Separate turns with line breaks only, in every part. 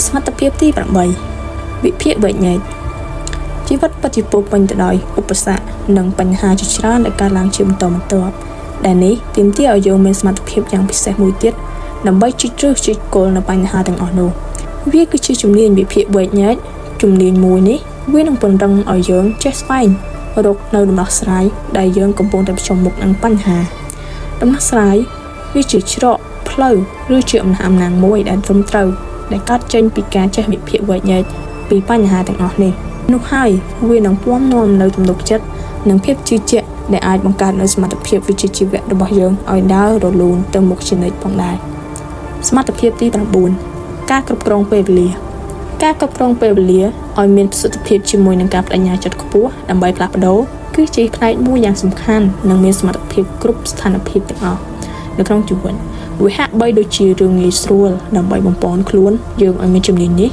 សមត្ថភាពទី8វិភាគវែកញែកជីវិតពិតជាពោរពេញទៅដោយឧបសគ្គនិងបញ្ហាជាច្រើនដែលកើតឡើងជាបន្តបន្ទាប់ដែលនេះទាមទារឲ្យយើងមានសមត្ថភាពយ៉ាងពិសេសមួយទៀតដើម្បីជីកឫសជីកគល់នៅបញ្ហាទាំងអស់នោះវាគឺជាជំនាញវិភាគវែកញែកជំនាញមួយនេះវានឹងពង្រឹងឲ្យយើងចេះស្វែងរកនៅដំណោះស្រាយដែលយើងកំពុងតែប្រឈមមុខនឹងបញ្ហាដំណោះស្រាយវាជាច្រកផ្លូវឬជាអំណះអំណាងមួយដែលត្រឹមត្រូវដែលកើតចេញពីការចេះវិភាគវែកញែកពីបញ្ហាទាំងអស់នេះនោះហើយវានឹងពំនាំនៅទំនុកចិត្តនិងភាពជឿជាក់ដែលអាចបង្កើតនូវសមត្ថភាពវិជ្ជាជីវៈរបស់យើងឲ្យដើររលូនទៅមុខជានិច្ចផងដែរសមត្ថភាពទី9ការគ្រប់គ្រងពេលវេលា ការគ្រប់គ្រងពេលវេលាឲ្យមានប្រសិទ្ធភាពជាមួយនឹងការបដិញ្ញាចិត្តខ្ពស់ដើម្បីផ្លាស់ប្ដូរគឺជាផ្នែកមួយយ៉ាងសំខាន់និងមានសមត្ថភាពគ្រប់ស្ថានភាពទាំងអស់នៅក្នុងជីវិតវាហាក់បីដូចជារឿងងាយស្រួលដើម្បីបំពន់ខ្លួនយើងឲ្យមានជំនាញនេះ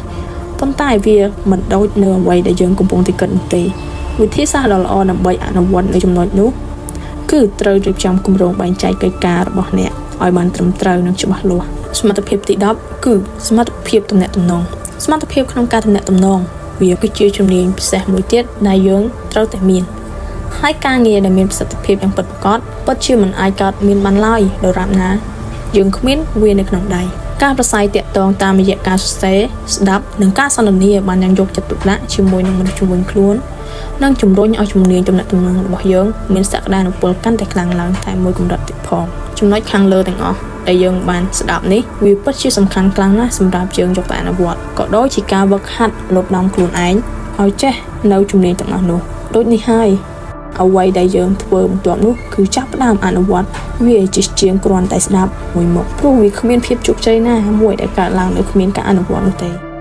ប៉ុន្តែវាមិនដូចនៅអ្វីដែលយើងកំពុងតែគិតនោះទេវិធីសាស្ត្រដ៏ល្អដើម្បីអនុវត្តនៅចំណុចនោះគឺត្រូវរៀបចំគម្រោងបែងចែកកិច្ចការរបស់អ្នកឲ្យបានត្រឹមត្រូវនិងច្បាស់លាស់សមត្ថភាពទី10គឺសមត្ថភាពទំនាក់ទំនងសមត្ថភាពក្នុងការទំនាក់ទំនងវាគឺជាជំនាញពិសេសមួយទៀតដែលយើងត្រូវតែមានហើយការងារដែលមានប្រសិទ្ធភាពយ៉ាងពិតប្រាកដពិតជាមិនអាចកើតមានបានឡើយដរាបណាយើងគ្មានវានៅក្នុងដៃការប្រស័យតាក់ទងតាមរយៈការសរសេរស្ដាប់និងការសន្ទនាបានយ៉ាងយកចិត្តទុកដាក់ជាមួយនឹងមនុស្សជុំវិញខ្លួននិងជំរុញឲ្យជំនាញទំនាក់ទំនងរបស់យើងមានសក្តានុពលកាន់តែខ្លាំងឡើងតែមួយកម្រិតទៀតផងចំណុចខាងលើទាំងអស់ដែលយើងបានស្ដាប់នេះវាពិតជាសំខាន់ខ្លាំងណាស់សម្រាប់យើងយកទៅអនុវត្តក៏ដូចជាការវឹកហាត់លត់ដំខ្លួនឯងឲ្យចេះនៅជំនាញទាំងអស់នោះដូចនេះហើយអ្វីដែលយើងធ្វើបន្ទាប់នោះគឺចាប់ផ្ដើមអនុវត្តវាជាជាងគ្រាន់តែស្ដាប់មួយមុខព្រោះវាគ្មានភាពជោគជ័យណាមួយដែលកើតឡើងដោយគ្មានការអនុវត្តនោះទេ។